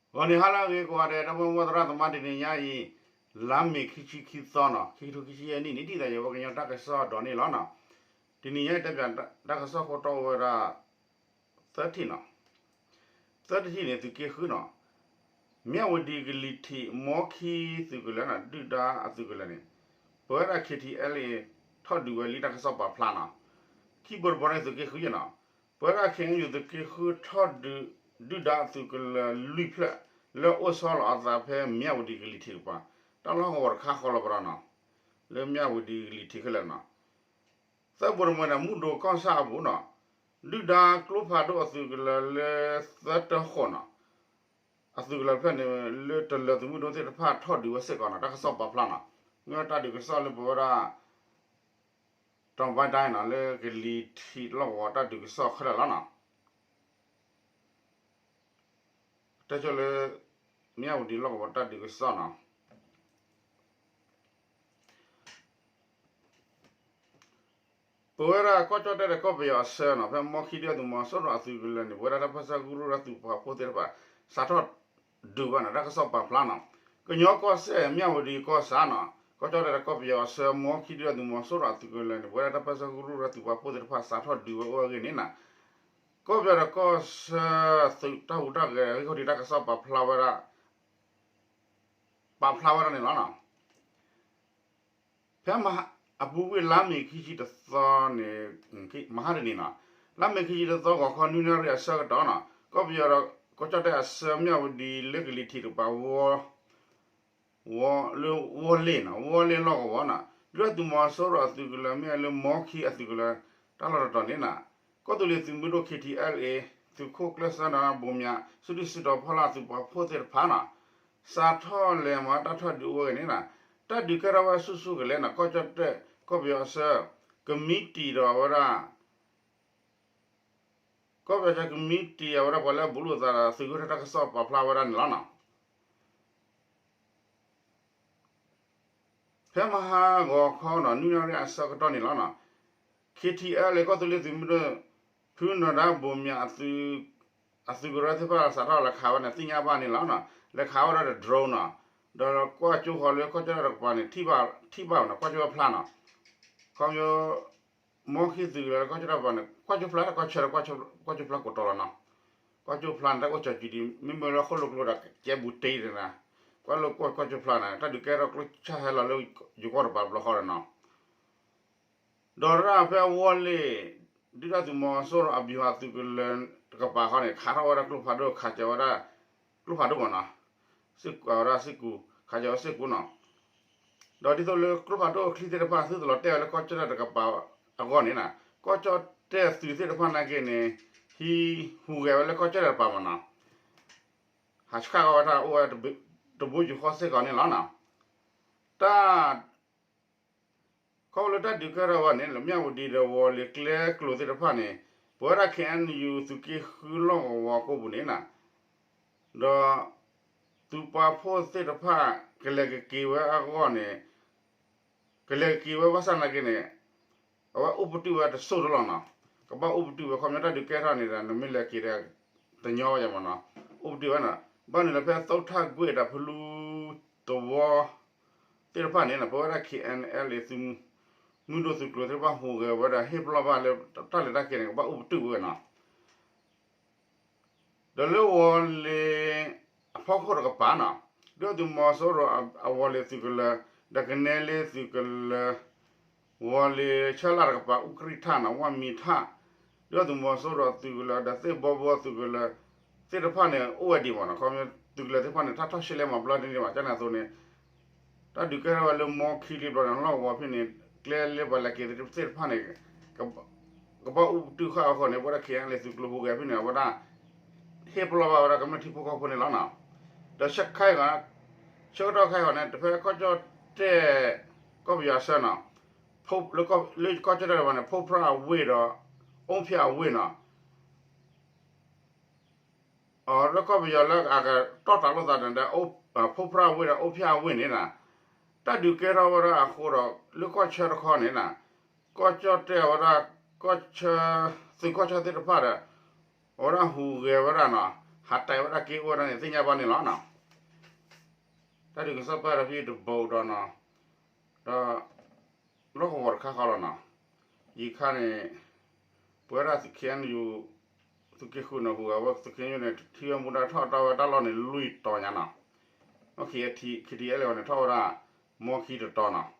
ဂီၤနံၤဟါလၢအဂ့ၤကိးဂၤဒဲး ဒီပုၢ်ဝဲၢ်သရၣ်သမါ တနံၤညါအံၤ လါမ့ၤခံဆံခံသီနီၤ ခံကထိခံဆံယဲၢ်နံၣ်န့ၣ် ထံၣ်သးယဝဲကညီတၢ်ကစီၣ်ဒီးန့ၣ်လီၤနီၤ. တနံၤညါအံၤတဲပၠးတၢ်ကစီၣ်ခိၣ်တီအိၣ်ဝဲဒၣ် သၢထံၣ်နီၤ သၢထံၣ်န့ၣ် သုးက့ဃုနီၤ မၠၣ်ဝတံၤကလံၤထံး မီခံသုးကလၢၤနီၤ ဒုၣ်ဒါအသုးကလၢၤန့ၣ် ပဝဲဒၣ် K T L A ထီၣ်ဒုးဝဲလံတၢ်ကစီၣ်ပာ်ဖျါနီၤ. ခံဘိတဘိန့ၣ် သုးက့ဃုနီၤ ပဝဲဒၣ် K N U သုးက့ဃုထီၣ်ဒုး ဒုၣ်ဒါအသုးကလၢၤလွံၢ်ဖျၢၣ် လၢအအိၣ်ဆီလီၤအသးဖဲမၠၣ်ဝတံၤကလံၤထံးတကပၤ တၢ်လီၢ်ဟီၣ်ကဝီၤတခါဃီလီၤပဒီးနီၤ လၢမၠၣ်ဝတံၤကလံၤထံးခဲလၢာ်နီၤ သၢဘိတဘိန့ၣ် မုၢ်ဒိၣ်ကီၢ်ဆၣ်အပူၤနီၤ ဒုၣ်ဒါကျိဖးဒိၣ်အသုးကလၢၤလၢသၢတၢဃိးနီၤ အသုးကလၢၤဖျၢၣ်န့ၣ် လၢတလၢၤသုးမုၢ်ဒိၣ်သ့ၣ်တဖၣ်ထီၣ်ဒုးဝဲစ့ၢ်ကီးနီၤ တၢ်ကစီၣ်ပာ်ဖျါနီၤ မ့ၢ်ဝဲတၢ်ဒုးကစီၣ်လၢပဝဲဒၣ် တီၤဘၣ်ဒၣ်နီၤ လၢကလံၤထံးလီၢ်ကဝီၤတၢ်ဒုးကစီၣ်ခဲလၢာ်လီၤနီၤ တဲဆိလၢ မၠၣ်ဝတံၤလီၢ်ကဝီၤတၢ်ဒုးကစီၣ်နီၤ ပဝဲဒၣ်ကီၢ်ကၠီၣ်တဲၣ်ဒီးကီၢ်ပယီၤအဆၢနီၤ ဖဲမီခံဒုၣ်ဒါသုးမီၤစိရိၤအသုးကလၢၤန့ၣ် ပဝဲဒၣ်တၢ်ပၢဆှၢကရူၢ်ဒီးသုးပာ်ဖှိၣ်သ့ၣ်တဖၣ် စးထီၣ်ဒုးဘၣ်နီၤ တၢ်ကစီၣ်ပာ်ဖျါနီၤ ကညီကီၢ်စဲၣ် မၠၣ်ဝတံၤကီၢ်ဆၣ်နီၤ ကီၢ်ကၠီၣ်တဲၣ်ဒီးကီၢ်ပယီၤအဆၢ မီခံဒုၣ်ဒါသုးမီၤစိရိၤအသုးကလၢၤန့ၣ် ပဝဲဒၣ်တၢ်ပၢဆှၢကရူၢ်ဒီးသုးပာ်ဖှိၣ်သ့ၣ်တဖၣ် စးထီၣ်ဒုးဝဲအိၣ်ဝဲအဂ့ၢ်န့ၣ်နီၤ ကီၢ်ပယီၤဒီးကီၢ်ဆၢ သုးတၢ်ဟူးတၢ်ဂဲၤ ဂံၢ်ခီၣ်ထံးတၢ်ကစီၣ်ပာ်ဖျါဝဲဒၣ် ပာ်ဖျါဝဲဒၣ်န့ၣ်လီၤနီၤ ဖဲမဟါ အပူၤကွံာ်လါမ့ၤခံဆံတသီန့ၣ် မဟါတနံၤနီၤ လါမ့ၤခံဆံတသီ ဂီၤခီနွံနၣ်ရံၣ်အဆၢကတီၢ်နီၤ ကီၢ်ပယီၤဒီးကီၢ်ကၠီၣ်တဲၣ်အဆၢ မၠၣ်ဝတံၤလၢကလံၤထံးတကပၤ ဝီ ဝီ လၢဝီလ့ၣ်နီၤ ဝီလ့ၣ်လီၢ်ကဝီၤနီၤ ဒုၣ်ဒါသုးမီၤစိရိၤအသုးကလၢၤ မ့ၢ်လၢမီခံအသုးကလၢၤ တၢ်လီၢ်တတီၤန့ၣ်နီၤ ကီၢ်သူလ့ၤသုးမုၢ်ဒိၣ် K T L A သုးခိၣ်ကျၢၢ်စၢနၤဘိမၠး စုဒုၣ်စုတီၤဖီလာ်သုးပာ်ဖှိၣ်သ့ၣ်တဖၣ်နီၤ စးထီၣ်လဲၤမၤတၢ်ထီၣ်ဒုးအိၣ်ဝဲအဂ့ၢ်န့ၣ်နီၤ တၢ်ဒုးကဲထီၣ်ဝဲဆူၣ်ဆူၣ်ကလဲာ်နီၤ ကီၢ်ကၠီၣ်တဲၣ် ကီၢ်ပယီၤအဆၢ ကမံးတံာ်ဒီးဝဲဒၣ် ကီၢ်ပယီၤကမံးတံာ်အဝဲဒၣ်ပှၤလၢအဘူးလိာ်သးဒီးသုးဂ့ၢ်ထၢၣ်တၢ်ကစီၣ်ပာ်ဖျါဝဲဒၣ်န့ၣ်လီၤနီၤ. ဖဲမဟါဂီၤခီနီၤ နွံနၣ်ရံၣ်အဆၢကတီၢ်န့ၣ်လီၤနီၤ K T L လၢကီၢ်သူလ့ၤသုးမုၢ်ဒိၣ် ဖုနီၢ်ဒါဘိမၠး အသုးကရၢသ့ၣ်တဖၣ်စးထီၣ်လဲၤခးဝဲန့ၣ် သ့ၣ်ညါဘၣ်န့ၣ်လီၤနီၤ လဲၤခးဝဲဒၣ်ဒီး drone နီၤ ဒီးကွၢ်ကၠိဃီၤလၢကီၢ်ကၠီၣ်တဲၣ်တကပၤန့ၣ် ထံၣ်ဘၣ်နီၤ ကွၢ်ကၠိဝဲဖျါနီၤ ခီဖျိ မီခံသုးလၢကီၢ်ကၠီၣ်တဲၣ်တကပၤန့ၣ် ကွၢ်ကၠိဖျါတၢ်ကီၢ်ဆၢဒီး ကွၢ်ကၠိဖျါကိးတီၤလီၤနီၤ ကွၢ်ကၠိဖျါန့ၣ် တၢ်အိၣ်ကၠီၤကံၤဒံး မ့မ့ၢ်လၢဃိၣ်လိာ်ကျိဒီး ကဲဘူးတ့ၢ်န့ၣ်နီၤ ကွၢ်လိာ်ကွၢ်ကၠိဖျါန့ၣ် တၢ်ဒုးကဲထီၣ်ကျိဆၣ်ဟဲလီၤလၢယိၤကီၢ်တကပၤဘျီဃီဒီးနီၤ ဒီးတၢ်ဖဲဝီလ့ၣ် ဒုၣ်ဒါသုးမီၤစိရိၤအဗျူဟာသုးကလၢၤတကပၤဃီန့ၣ် ခးထီၣ်ဝဲဒၣ်ကျိဖးဒိၣ် ခးစၢၤဝဲဒၣ် ကျိဖးဒိၣ်မ့ၢ်နီၤ စ့ၢ်ကီးဝဲဒၣ်စ့ၢ်ကီး ခးစၢၤဝဲစ့ၢ်ကီးနီၤ ဒီးဒ်သိးလၢကျိဖးဒိၣ်အချံသ့ၣ်တဖၣ် သုတလီၤတဲာ်ဝဲလၢကီၢ်ကၠီၣ်တဲၣ်တကပၤအဂီၢ်န့ၣ်နီၤ ကီၢ်ကၠီၣ်တဲၣ်သုးသ့ၣ်တဖၣ်နာ်က့န့ၣ် ဟံးဟူးဂဲၤဝဲလၢကီၢ်ကၠီၣ်တဲၣ်တကပၤမ့ၢ်နီၤ ဟးဆှၣ်ကီးဝဲတၢ်အိၣ်ဝဲတဘိယူၢ်ဃီစ့ၢ်ကီးန့ၣ်လီၤနီၤ တၢ် ခီဖျိလၢတၢ်ဒုးကဲထီၣ်ဝဲန့ၣ် လၢမၠၣ်ဝတံၤဒီးဝီၤလ့ၤကျဲကျိၤသ့ၣ်တဖၣ်န့ၣ် ပဝဲဒၣ် K N U သုးက့ဃုလီၢ်ကဝီၤကိးပူၤန့ၣ်နီၤ ဒီး သုးပာ်ဖှိၣ်သ့ၣ်တဖၣ် ကလဲၤကက့ၤဝဲအဂီၢ်န့ၣ် ကလဲၤကက့ၤဝဲဘၣ်ဆၣ်နာ်က့န့ၣ် အဝဲအိၣ်ပတုာ်ဝဲတစိၢ်တလီၢ်နီၤ ကဘၣ်အိၣ်ပတုာ်ဝဲ ခီပညီတၢ်ဒုးကဲထီၣ်န့ၣ်ဒီး နမ့ၢ်လဲၤက့ၤဒီး တညီဝဲယၤမ့ၢ်နီၤ အိၣ်ပတုာ်ဝဲနီၤ ဘၣ်န့ၣ်လၢဖဲသိထၣ်ကွ့ၢ်ဒီးဖလူသဝီ သ့ၣ်တဖၣ်န့ၣ်နီၤ ပဝဲဒၣ် K N L A သုး မုၢ်ဒိၣ်သုးကျိၤသ့ၣ်တဖၣ်ဟူးဂဲၤဝဲဒီးဟ့ၣ်ပလီၢ်ဘၣ်လၢတၢ်လဲၤတၢ်က့ၤန့ၣ် ကဘၣ်အိၣ်ပတုာ်ဝဲနီၤ ဒီးလၢဝီၤလ့ၤအဖီခိၣ်တကပၤနီၤ ဒုၣ်ဒါသုးမီၤစိရိၤအဝီၤလ့ၤသုးကလၢၤ ဒီးကနဲလ့သုးကလၢၤ ဝီၤလ့ၤဆၢလၢ်တကပၤ အူကရံၣ်ထၣ်နီၤ ဝၣ်မံထၣ် ဒုၣ်ဒါသုးမီၤစိရိၤအသုးကလၢၤ ဒီးသ့ၣ်ဘီဘီသုးကလၢၤ သ့ၣ်တဖၣ်န့ၣ် အိၣ်ဝဲဒံးမ့ၢ်နီၤ ခီပညီသုးကလၢၤသ့ၣ်တဖၣ်န့ၣ် တၢ်ထီၣ်ရှဲလဲမၤဘျီဒ်န့ၣ်ဘၣ် ကန့ၣ်အသိးန့ၣ် တၢ်ဒုးကဲထီၣ်ဝဲလၢမီခံလံဘျီန့ၣ် လီၢ်ကဝီၤဖဲန့ၣ် ကျဲလၢပှၤလဲၤက့ၤသ့ၣ်တဖၣ်န့ၣ် ကဘၣ်အိၣ်ပတုာ်ဃာ်အဃိန့ၣ် ပဝဲဒၣ် K N L A သုးကျိၤဟူးဂဲၤဖဲန့ၣ် အဝဲဒၣ် ဟ့ၣ်ပလီၢ်ဘၣ်ဝဲဒၣ်ကမျၢၢ်ထံဖိကီၢ်ဖိန့ၣ်လီၤနီၤ. ဒီးဆၢကတီၢ်ခဲအံၤဃီန့ၣ် တဖဲကီၢ်ကၠီၣ်တဲၣ် ကီၢ်ပယီၤအဆၢနီၤ လၢကီၢ်ကၠီၣ်တဲၣ်တကပၤန့ၣ် ဖိဖြၣ်အဝ့ၢ်ဒီး အိၣ်ဖၠၣ်အဝ့ၢ်နီၤ လၢကီၢ်ပယီၤလၢအကတီၢ်တးလိာ်သးဒီး ဖိဖြၣ်အဝ့ၢ်ဒီးအိၣ်ဖၠၣ်အဝ့ၢ်န့ၣ်နီၤ တၢ်ဒုးကဲထီၣ်ဝဲဒၣ်အဃိဒီး လၢကီၢ်ဆၢတခီန့ၣ်နီၤ ကီၢ်ကၠီၣ်တဲၣ်ဝဲဒၣ် ကီၢ်ဆၢ သုးကီၢ်ဆၢသ့ၣ်တဖၣ်ဒီး အဝဲဒၣ်ဟူးဂဲၤဝဲဒၣ်နီၤ ဟးတဲာ်ဝဲဒၣ်က့ၤအိၣ်ဝဲဒၣ်န့ၣ် သ့ၣ်ညါဘၣ်န့ၣ်လီၤနီၤ. တၢ်ဒုးကစီၣ်ပာ်ဒီးဖဲတဘိဒီးနီၤ, ဒီး လီၢ်ကဝီၤတခါဃီလီၤနီၤ, ယံာ်ခါန့ၣ် ပဝဲဒၣ်သုး ခ့ၣ်အဲၣ်ယူၣ် သုးက့ဃုနီၤ ဟူးဂဲၤဝဲသုး ခ့ၣ်အဲၣ်ယူၣ်န့ၣ် ထံၣ်ဝဲမူဒါထီၣ်တၢ်ဝဲတၢ်လီၢ်န့ၣ် လွံၢ်တီၤညါနီၤ, ဒီး ခ့ၣ်ထံၣ်အဲၣ်လၢဝဲန့ၣ် ထီၣ်ဝဲဒၣ် မီခံတတီၤနီၤ.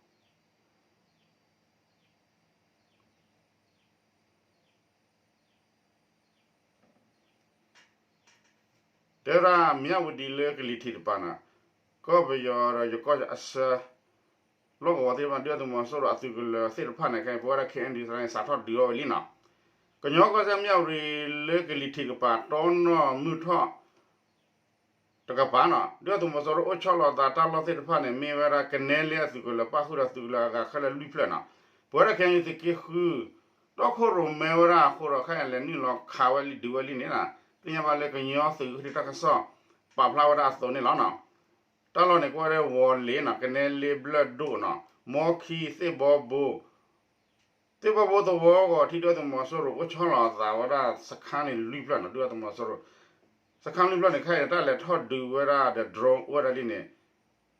တဲဝဲဒၣ် မၠၣ်ဝတံၤလၢကလံၤထံးတပၤန့ၣ်, ကီၢ်ပယီၤဒီးယကီၢ်အဆၢ လီၢ်ကဝီၤသ့ၣ်တဖၣ်န့ၣ် ဒုၣ်ဒါသုးမီၤစိရိၤအသုးကလၢၤသ့ၣ်တဖၣ်န့ၣ် ခဲအံၤ ပဝဲဒၣ် ခ့ၣ်အဲၣ်ယူၣ် သ့ၣ်တဖၣ်န့ၣ် စးထီၣ်ဒုးအီၣ်ဝဲလံနီၤ. ကညီကီၢ်စဲၣ် မၠၣ်ဝတံၤလၢကလံၤထံးတကပၤ တီနီၢ်မုၢ်ထီၣ် တကပၤနီၤ, ဒုၣ်ဒါသုးမီၤစိရိၤအိၣ်ဆီလီၤအသးတၢ်လီၢ်သ့ၣ်တဖၣ်န့ၣ် မ့ၢ်ဝဲဒၣ်ကနဲလ့အသုးကလၢၤ ပၣ်ဃုာ်ဒီးသုးကလၢၤအဂၤခဲလၢာ်လွံၢ်ဖျၢၣ်နီၤ. ပဝဲဒၣ် ခ့ၣ်အဲၣ်ယူၣ် သုးက့ဃု တီခိၣ်ရိၣ်မဲဝဲဒၣ်အဃိဒီး ခဲအံၤလဲၤနုာ်လီၤခးဝဲလံဒုးဝဲလံန့ၣ်နီၤ, သ့ၣ်ညါဘၣ်လၢကညီသုးက့ဃုတၢ်ကစီၣ် ပာ်ဖျါဝဲဒၣ်အသိးန့ၣ်လီၤနီၤ. တၢ်လီၢ်န့ၣ် ကွၢ်ဝဲဒၣ်ဝီၤလ့ၤနီၤ, ကနဲလ့ ဘျၢၣ်ဒိၣ်နီၤ, မီခံ သ့ၣ်ဘီဘိ သ့ၣ်ဘီဘိသဝီအဂီၢ် ထံၣ်ဒုၣ်ဒါသုးမီၤစိရိၤအိၣ်ဆီလီၤအသးဝဲဒၣ်စခါန့ၣ်လွံၢ်ဖျၢၣ်နီၤ, ဒုၣ်ဒါသုးမီၤစိရိၤ စခါလွံၢ်ဖျၢၣ်န့ၣ် ခဲအံၤန့ၣ် တၢ်လဲၤထီၣ်ဒုးဝဲဒၣ်ဒီး drone အိၣ်ဝဲဒၣ်လံန့ၣ်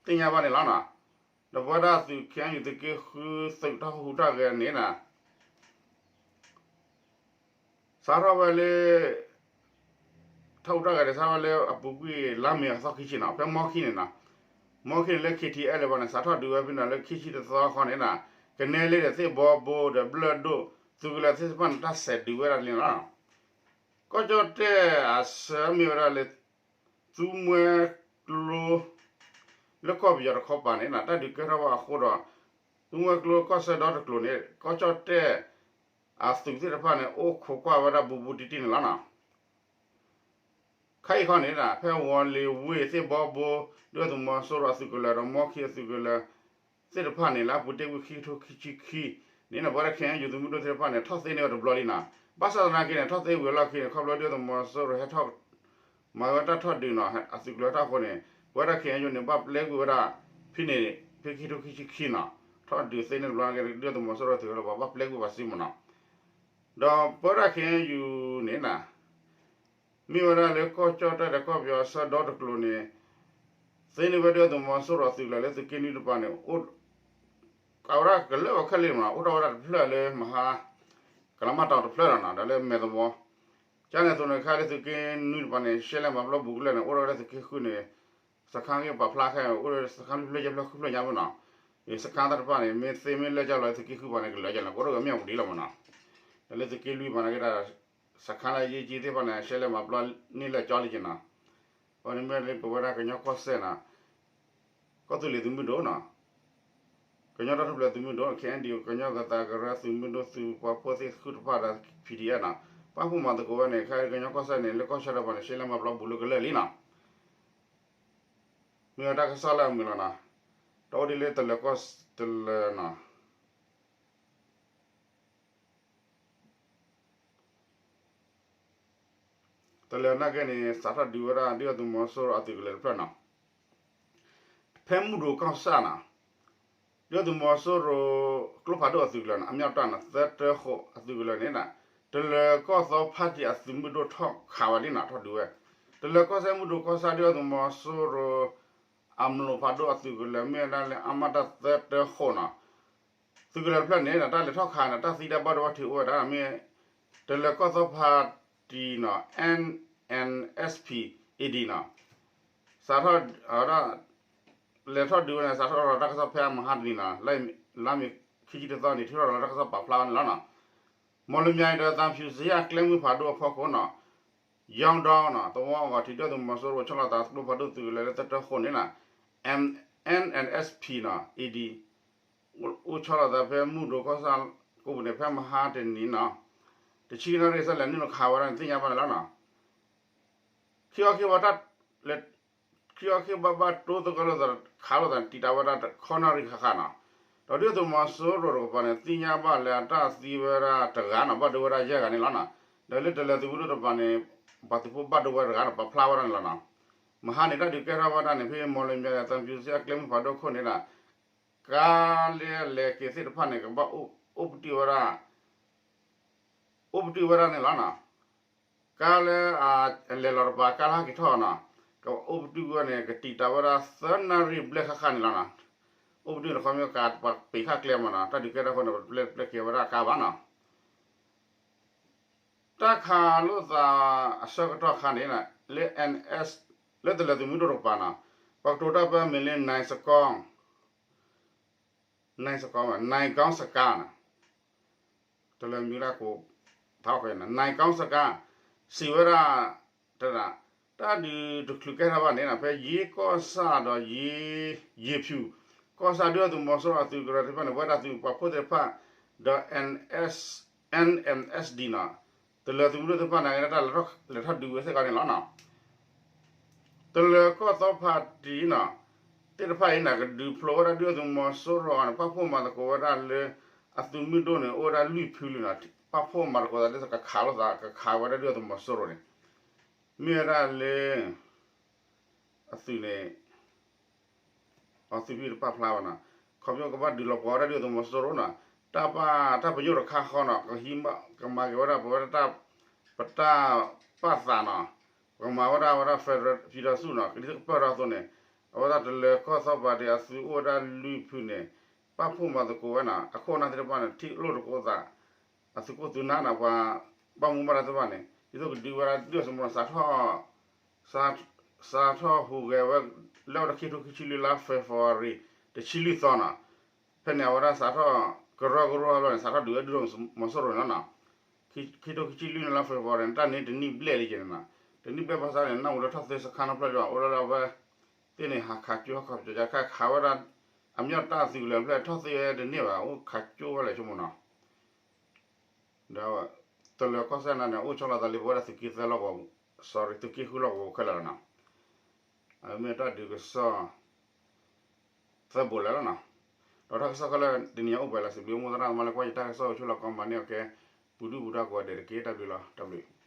သ့ၣ်ညါဘၣ်န့ၣ်လီၤနီၤ. ဒီးပဝဲဒၣ်သုး ခ့ၣ်အဲၣ်ယူၣ် သုးက့ဃုသုးတၢ်ဟူးတၢ်ဂဲၤန့ၣ်နီၤ စးထီၣ်ဝဲလၢ ထီၣ်ဟူးတၢ်ဂဲၤန့ၣ် စးထီၣ်ဝဲလၢအပူၤကွံာ်လါမ့ၤအသီခံဆံနီၤ, ဖဲမီခံန့ၣ်နီၤ, မီခံန့ၣ်လၢ ခ့ၣ်ထံၣ်အဲၣ်လၢၤဘၣ်န့ၣ် စးထီၣ်ဒုးဝဲဖဲန့ၣ်လၢခံဆံတသီဃီန့ၣ်နီၤ, ကနဲလ့ဒီး သ့ၣ်ဘီဘိဒီး ဘျၢၣ်ဒိၣ် သုးကလၢၤသ့ၣ်တဖၣ်န့ၣ် တၢ်ဆဲးဒုးဝဲဒၣ်လံနီၤ. ကီၢ်ကၠီၣ်တဲၣ်အဆၢမ့ၢ်ဝဲဒၣ်လၢ သူမွဲကျိ လၢကီၢ်ပယီၤတခီပၤန့ၣ်နီၤ တၢ်ဒုးကဲထီၣ်ဝဲအဃိဒီး သူမွဲကျိကီၢ်ဆၢဒီတကျိၤန့ၣ် ကီၢ်ကၠီၣ်တဲၣ်အသုးသ့ၣ်တဖၣ်န့ၣ် အိၣ်ခိးကွၢ်ဝဲဒၣ်ဘူးဘူးတံၢ်တံၢ်န့ၣ်လီၤနီၤ. ခဲအံၤခီန့ၣ် ဖဲဝီၤလ့ၤဝ့ၢ် သ့ၣ်ဘီဘိ ဒုၣ်ဒါသုးမီၤစိရိၤအသုးကလၢၤဒီး မီခံအသုးကလၢၤသ့ၣ်တဖၣ်န့ၣ် လၢအပူၤတ့ၢ်ဝံၤခံကထိခံဆံခံန့ၣ်နီၤ ပဝဲဒၣ် ခ့ၣ်အဲၣ်ယူၣ် သုးမုၢ်ဒိၣ်သ့ၣ်တဖၣ်န့ၣ် ထီၣ်သ့န့ၢ်ဝဲတဘျီလံနီၤ. ဘၣ်ဆၣ်သနာ်က့န့ၣ် ထီၣ်သ့ဝံၤအလီၢ်ခံန့ၣ် ခီဖျိဒုၣ်ဒါသုးမီၤစိရိၤဟဲထီၣ် မၤဝဲတၢ်ထီၣ်ဒုးနီၤ အသုးကလၢၤတၢ်အဃိန့ၣ် ပဝဲဒၣ် ခ့ၣ်အဲၣ်ယူၣ်န့ၣ် ဘၣ်ပျဲကွံာ်ဝဲဒၣ် ဖဲန့ၣ် ဖဲခံကထိခံဆံခံနီၤ ထီၣ်ဒုးသ့န့ၢ်တဘျီက့ၤ ဒုၣ်ဒါသုးမီၤစိရိၤသုးကလၢၤ ပှၤဘၣ်ပျဲကွံာ်ပှၤစုမနီၤ. ဒီးပဝဲဒၣ် ခ့ၣ်အဲၣ်ယူၣ်န့ၣ်နီၤ မ့ၢ်ဝဲဒၣ်လၢကီၢ်ကၠီၣ်တဲၣ်ဒီးကီၢ်ပယီၤအဆၢဒီတကျိၤန့ၣ် သ့န့ၢ်ဝဲဒုၣ်ဒါသုးမီၤစိရိၤအသုးကလၢၤလၢသုးက့နွံတပၤန့ၣ် အိၣ် အဝဲဒၣ်ကလၢာ်ဝဲခဲလၢာ်မနီၤ အိၣ်ထီၣ်ဝဲဒၣ်တဖျၢၣ်လၢမဟါ ကလးမၢ်တီၤတဖျၢၣ်လီၤနီၤ ဒီးလၢမဲာ်သဝီ ကန့ၣ်အသိးန့ၣ် ခဲလၢာ်သုးက့နွံတပၤန့ၣ် ရှဲလဲၣ်မၤပျီဘူးကလၢာ်န့ၣ် အိၣ်ထီၣ်ဝဲဒၣ်သုးက့ဃုန့ၣ် စခါက့ၤပာ်ဖျါခဲအံၤ အိၣ်ဒီးစခါလွံၢ်ဖျၢၣ်ယဲၢ်ဖျၢၣ်ဃုဖျၢၣ်ညါမနီၤ စခါသ့ၣ်တဖၣ်န့ၣ် မ့ၢ်သ့မ့ၢ်လၢာ်ကၠီလီၤ သုးက့ဃုပၤန့ၣ် ကလၢာ်ကၠီလီၤ ကအိၣ်ထီၣ်ဝဲမ့ၢ်အပူၤဒံးလီၤမနီၤ ဒီးလၢသုးက့လွံၢ်ပၤန့ၣ်က့ၤဒီး စခါလၢအယ့ၢ်ကၠံသ့ၣ်တဖၣ်န့ၣ် ရှဲလဲၣ်မၤပျီန့ၢ်လၢာ်ကၠီလံက့ၤနီၤ အဝဲန့ၣ်မ့ၢ်လၢပဝဲဒၣ်ကညီကီၢ်စဲၣ်နီၤ ကီၢ်သူလ့ၤသုးမုၢ်ဒိၣ်နီၤ ကညီတၢ်ထူၣ်ဖျဲးသုးမုၢ်ဒိၣ် ခ့ၣ်အဲၣ်ယူၣ် ကညီကသးကရၢသုးမုၢ်ဒိၣ် သုးပှၤဖိသ့ၣ်ဃုတဖၣ်ဒီး PDF နီၤ ပာ်ဖှိၣ်မၤသကိးဝဲန့ၣ် ခဲကညီကီၢ်စဲၣ်န့ၣ် လၢကီၢ်ဆၢတပၤန့ၣ် ရှဲလဲၣ်မၤပျီဘူးလၢကလၢာ်လံနီၤ မ့ၢ်ဝဲတၢ်ကစီၣ်လၢအမုာ်လီၤနီၤ တၢ်အိၣ်ဒ်လၢတလၢၤကီၢ်တလၢၤနီၤ တလၢၤနာ်က့န့ၣ် စးထီၣ်ဒုးဝဲဒၣ် ဒုၣ်ဒါသုးမီၤစိရိၤအသုးကလၢၤတဖျၢၣ်နီၤ ဖဲမုၢ်ဒိၣ်ကီၢ်ဆၣ်နီၤ ဒုၣ်ဒါသုးမီၤစိရိၤ ကျိဖးဒိၣ်အသုးကလၢၤနီၤ အမြောက်တပ်နီၤ သၢတၢဃိးအသုးကလၢၤန့ၣ်နီၤ တလၢၤကီၢ်သီဖါတံၣ်အသုးမုၢ်ဒိၣ်ထီၣ်ခးဝဲလံနီၤ ထီၣ်ဒုးဝဲ တလၢၤကီၢ်စဲၣ်မုၢ်ဒိၣ်ကီၢ်ဆၣ် ဒုၣ်ဒါသုးမီၤစိရိၤ အမျိာ်ဖးဒိၣ်အသုးကလၢၤမ့ၢ်ဝဲဒၣ်လၢ အမတ သၢတၢဃိးနီၤ သုးကလၢၤတဖျၢၣ်န့ၣ် တၢ်လဲၤထီၣ်ခးန့ၣ် တၢ်သံတၢ်ဘၣ်ဒိဘၣ်ထံးအိၣ်ဝဲဒၣ်မ့ၢ် တလၢၤကီၢ်သီဖါတံၣ်နီၤ NNSP-AD နီၤ စးထီၣ် လဲၤထီၣ်ဒုးဝဲန့ၣ် စးထီၣ်ရၤလီၤတၢ်ကစီၣ်ဖဲအမဟါတနံၤနီၤ လါမ့ၤခံဆံတသီန့ၣ် ထံၣ်ထီၣ်ရၤလီၤတၢ်ကစီၣ်ပာ်ဖျါဝဲန့ၣ်လီၤနီၤ မီၣ်လမၠဲၤဒီးသံဖြူဇရပ်ကျဲမုၢ်ဖးဒိၣ်အဖီခိၣ်နီၤ ယီၣ်ဒီနီၤ သဝီအဂီၢ် ထံၣ်ဒုၣ်ဒါသုးမီၤစိရိၤဆီလီၤသးကျိဖးဒိၣ်သုးကလၢၤလၢသၢတၢဃိးန့ၣ်နီၤ NNSP နီၤ AD အိၣ်ဆီလီၤသးဖဲမုၢ်ဒိၣ်ကီၢ်ဆၣ်ကိးပူၤန့ၣ် ဖဲမဟါတနံၤနီၤ တဆံနၣ်ရံၣ် စးလဲၤနုာ်လီၤခးဝဲဒၣ်န့ၣ် သ့ၣ်ညါဘၣ်န့ၣ်လီၤနီၤ ခံအီၤခံဘၣ်တၢ် လဲၤ ခံအီၤခံဘၣ်ဘၣ်တိသကိးလိာ်သး ခးလိာ်သးန့ၣ် တံာ်တာ်ဝဲဒၣ်တခီနၣ်ရံၣ်ဃၣ်ဃၣ်နီၤ ဒီးဒုၣ်ဒါသုးမီၤစိရိၤတကပၤန့ၣ် သ့ၣ်ညါဘၣ်လၢအတၢ်သံဝဲဒၣ်တဂၤနီၤ ဘၣ်ဒိဝဲဒၣ်ယဲၢ်ဂၤန့ၣ်လီၤနီၤ ဒီးလၢတလၢၤသုးမုၢ်ဒိၣ်တကပၤန့ၣ် ပှၤသုးဖိဘၣ်ဒိဝဲတဂၤနီၤ ပာ်ဖျါဝဲဒၣ်န့ၣ်လီၤနီၤ မဟါန့ၣ် တၢ်ဒုးကဲထီၣ်ဝဲဒၣ်န့ၣ် ဖဲမီၣ်လမၠဲၤဒီးသံဖြူဇရပ်ကျဲမုၢ်ဖးဒိၣ်ခိၣ်န့ၣ်ဒီး ကါလၢအလဲၤက့ၤသ့ၣ်တဖၣ်န့ၣ် ကဘၣ်အိၣ်ပတုာ်ဝဲဒၣ် အိၣ်ပတုာ်ဝဲဒၣ်န့ၣ်လီၤနီၤ ကါလၢအလဲၤလီၤတပၤ ကါလၢဟဲက့ၤထီၣ်နီၤ, ကအိၣ်ပတုာ်ဝဲန့ၣ် ကတံာ်တာ်ဝဲဒၣ်သၢနၣ်ရံၣ်ဘျဲၣ်ဃၣ်ဃၣ်န့ၣ်လီၤနီၤ. အိၣ်ပတုာ်န့ၣ် ခီဖျိကပှၤပ့ၤခၣ်ကျဲမးနီၤ, တၢ်ဒုးကဲထီၣ်အဃိန့ၣ် ပတပျဲကဲဝဲဒၣ်ကါဘၣ်နီၤ. တၢ်ခးလိာ်သးအဆၢကတီၢ်ခါန့ၣ် လၢ လၢတလၢၤသုးမုၢ်ဒိၣ်တကပၤနီၤ, ပှၤကတိၤတၢ်ပၢမ့ၢ်လၢ နၢၤစကီ နၢၤစကီ နၢၤကီစကါနီၤ, တလၢၤမံၤလၢကိး ဖးအီၣ်ခဲ နၢၤကီစကါ စံးဝဲဒၣ် တဒၣ် တၢ်ဒုးတချုးကဲထီၣ်ဘၣ်န့ၣ် ဖဲယ့ကီၢ်ဆၣ်ဒီးယ့ ယ့ၣ်ဖၠူၣ် ကီၢ်ဆၣ်ဒုၣ်ဒါသုးမီၤစိရိၤအသုးကရၢသ့ၣ်တဖၣ်န့ၣ် ပဝဲဒၣ်သုးပာ်ဖှိၣ်သ့ၣ်တဖၣ် ဒီး N S, N M S D နီၤ, တလၢၤသုးမုၢ်ဒိၣ်သ့ၣ်တဖၣ်န့ၣ် တၢ်လဲၤထီၣ်ဒုးဝဲစ့ၢ်ကီးန့ၣ်လီၤနီၤ. တလၢၤကီၢ်သီပၣ်တံၣ်နီၤ, သ့ၣ်တဖၣ်အံၤန့ၣ် ကဒုးဖျိဝဲဒၣ်ဒုၣ်ဒါသုးမီၤစိရိၤန့ၣ် ပာ်ဖှိၣ်မၤသကိးဝဲဒၣ်လၢ အသုးမုၢ်ဒိၣ်န့ၣ် အိၣ်ဝဲဒၣ်လွံၢ်ဖုလံနီၤ, ပာ်ဖှိၣ်မၤသကိးသးလၢကခးလိာ်သး ကခးဝဲဒၣ်ဒုၣ်ဒါသုးမီၤစိရိၤန့ၣ် မ့ၢ်ဝဲဒၣ်လၢ အသုးန့ၣ် အသုးဖံတပာ်ဖျါဘၣ်နီၤ, ခီဖျိကဘၣ်ဒုးလီၤပှီၢ်ဝဲဒၣ်ဒုၣ်ဒါသုးမီၤစိရိၤနီၤ, တၢ်ပာ်တၢ်ပညိၣ်တခါဃီနီၤ, ကဟံး ကမၤက့ၤဝဲဒၣ်ပဝဲဒၣ် ပတၢ်ပာ်သးနီၤ, ပကမၤဝဲဒၣ်ဝဲဒၣ် federal ပြည်ထောင်စုနီၤ, ကဒ်သိးကပၢၢ်ထီၣ်အသိးန့ၣ် အဝဲဒၣ်တလၢၤကီၢ်သီပၣ်တံၣ်အသုးအိၣ်ဝဲဒၣ်လွံၢ်ဖုန့ၣ် ပာ်ဖှိၣ်မၤသကိးဝဲနီၤ, အခိၣ်အနၢ်သ့ၣ်တဖၣ်န့ၣ် ထံၣ်လိာ်သကိးသး အသုးခိၣ်သုးနၢ်နီၤ, ပှၤဘၣ်မူဘၣ်ဒါသ့ၣ်တဖၣ်န့ၣ် ဒ်သိးကဒုးဝဲဒၣ်ဒုၣ်ဒါသုးမီၤစိရိၤ စးထီၣ်ဟူးဂဲၤဝဲ လၢခံထိခံဆံလွံၢ်လါ February တဆံလွံၢ်သီနီၤ, ဖဲန့ၣ် အဝဲဒၣ်စးထီၣ်ကရၢကရိလီၤန့ၣ် စးထီၣ်ဒုးဝဲဒုၣ်ဒါသုးမီၤစိရိၤန့ၣ်လီၤနီၤ, ခံထိခံဆံလွံၢ်န့ၣ်လါ February န့ၣ် တၢ်န့ၣ်တနံၣ်ဘျဲၣ်လံက့ၤန့ၣ်နီၤ, တနံၣ်ဘျဲၣ်ဘၣ်ဆၣ်န့ၣ် နၢ်ဟူလၢထီၣ်သ့စခါနီတဖျၢၣ်ဒံးဘၣ် အိၣ်လၢဒၣ်ဝဲသ့ၣ်န့ၣ် ဟးခးကၠိဟီၣ်ခိၣ် ကခးဝဲဒၣ် အမ့ၢ်တၢ်သုးကလၢၤဖျၢၣ်ထီၣ်သ့ဝဲတန့ၢ်ဘၣ် အိၣ်ခးကၠိဝဲလၢာ်ဆိကမိၣ်နီၤ, ဒီးတလၢၤကီၢ်စဲၣ်န့ၣ် အိၣ်ဆီလီၤသးလၢပဝဲဒၣ်သုးက့သၢလီၢ်ကဝီၤ, sorry သုးက့ဃုလီၢ်ကဝီၤခဲလၢာ်လီၤနီၤ, အမ့ၢ်တၢ်ဒုးကစီၣ် သၢဘိးလၢာ်လီၤနီၤ, ဒီးတၢ်ကစီၣ်ခဲလၢာ်တနံၤအံၤအိၣ်ပှဲၤလီၤ, စံးဘျုးမိၢ်သရၣ်သမါလၢကွၢ်ယတၢ်ကစီၣ်အိၣ်ဆိလီၤကီမၤန့ၢ်အီၤကဲ ပူၤဒုၣ်ပူၤဒါကိးဂၤဒဲးတက့ၢ်, တၢ်ဘျုးလီၤ, တၢ်ဘျုး